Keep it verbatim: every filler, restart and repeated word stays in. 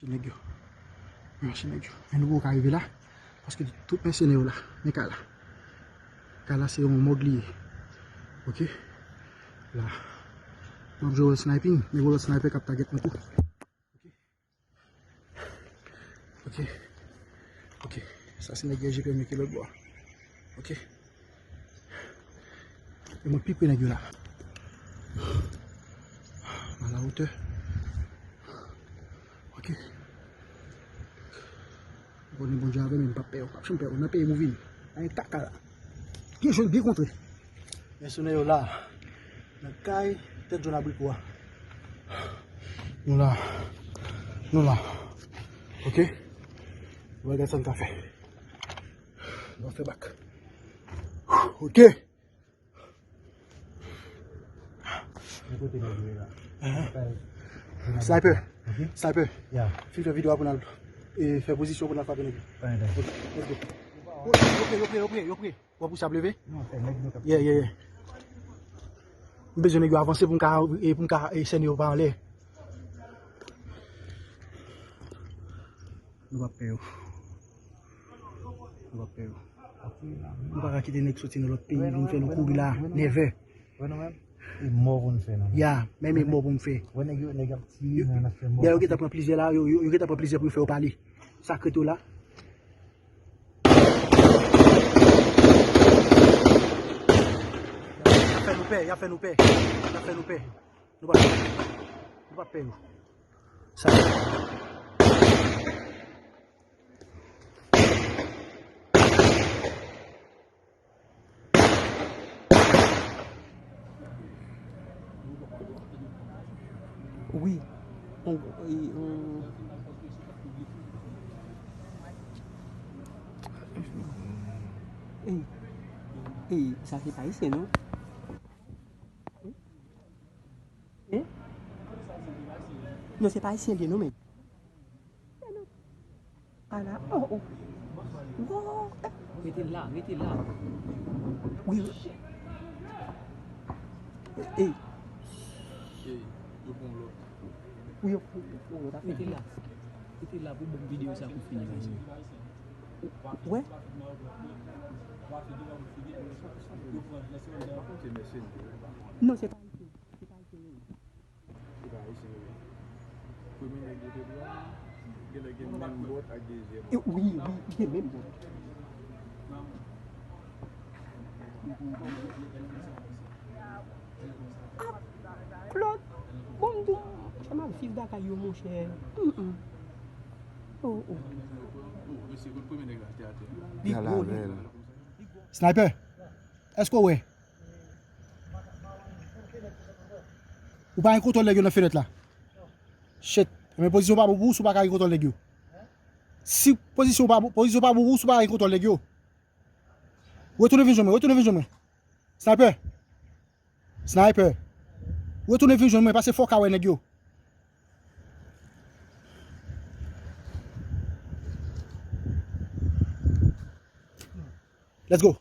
Nèg yo. Mwen mache nèg yo. Men nou poko ka rive la. Paske tout mèsenè yo la. Men kay la. Kay la se yon mòg li ye. Ok. La. M ap jwe wòl sniping. Men yon lòt sniper k ap target mwen tou. Ok. Ok. Ok. Sa se nèg yo G P M ki lòt bò a. Ok. E mwen pi pre nèg yo la. M a la wotè. Ok. M konnen Bondye avè m, m p ap pè yo, m p ap janm pè yo. Nan peyi m ou vini. Pa gen kaka la. Byen jwe l, byen kontre. Mèsenè yo la. Nan kay, tèt jòn abriko a. Nou la. Nou la. Ok? Nou va gade sa n ka fè. Nou va fè bak. Ok. Sniper. Sniper. Fin fè videyo a pou n al, e, fè pozisyon pou n al frape nèg yo. Ok, let's go. Yo pre, yo pre, yo pre, yo pre. W ap pouse ap leve? Yeah, yeah, yeah. M bezwen nèg yo avanse pou m ka, e, pou m ka, e, sène yo pa anlè. Nou p ap pè yo. Nou p ap pè yo. Nou pa ka kite nèg soti nan lòt peyi vin fè nou kouri la, nève. Wè nou menm? E mò pou n fè nou. Ya, menm e mò pou n fè. Wè nèg yo, nèg ap tiye, men n ap fè mò. Yo gentan pran plizyè la, yo, yo, yo gentan pran plizyè pou yo fè yo pale. Sa k ret yo la. Y ap fè nou pè, y ap fè nou pè. Y ap fè nou pè. Nou pa, nou pa pè yo. Sa. Wi. On, e, on. Ey, ey, sa se pa ayisyen, non? Hein? Non, se pa ayisyen li ye, non, men. Ala, oh, oh. Wow. Rete la, rete la. Wi. Ey. Ey, yo pran lòt. Wi, yo pran lòt afè. Rete la. Rete la pou bon videyo sa pou fini, paske. Wè? Non, se pa ayisyen. Se pa ayisyen, non. Se pa ayisyen, non. Premye nèg yo te pran, genlè gen menm bòt ak dezyèm. E, wi, wi, gen menm bòt. Ah, Claude, bon, m di w, monchè, m ap viv bagay yo, monchè. Mm, mm. Oh, oh. Li gwo, li. Sniper, èske w wè? Ou pa gen kontwòl nèg yo nan fenèt la. Shit. Men pozisyon pa bon pou ou, si w pa ka gen kontwòl nèg yo. Si pozisyon pa bon, pozisyon pa bon pou ou, si w pa ka gen kontwòl nèg yo. Retounen vin jwenn mwen, retounen vin jwenn mwen. Sniper. Sniper. Retounen vin jwenn mwen, paske fò w ka wè nèg yo. Let's go.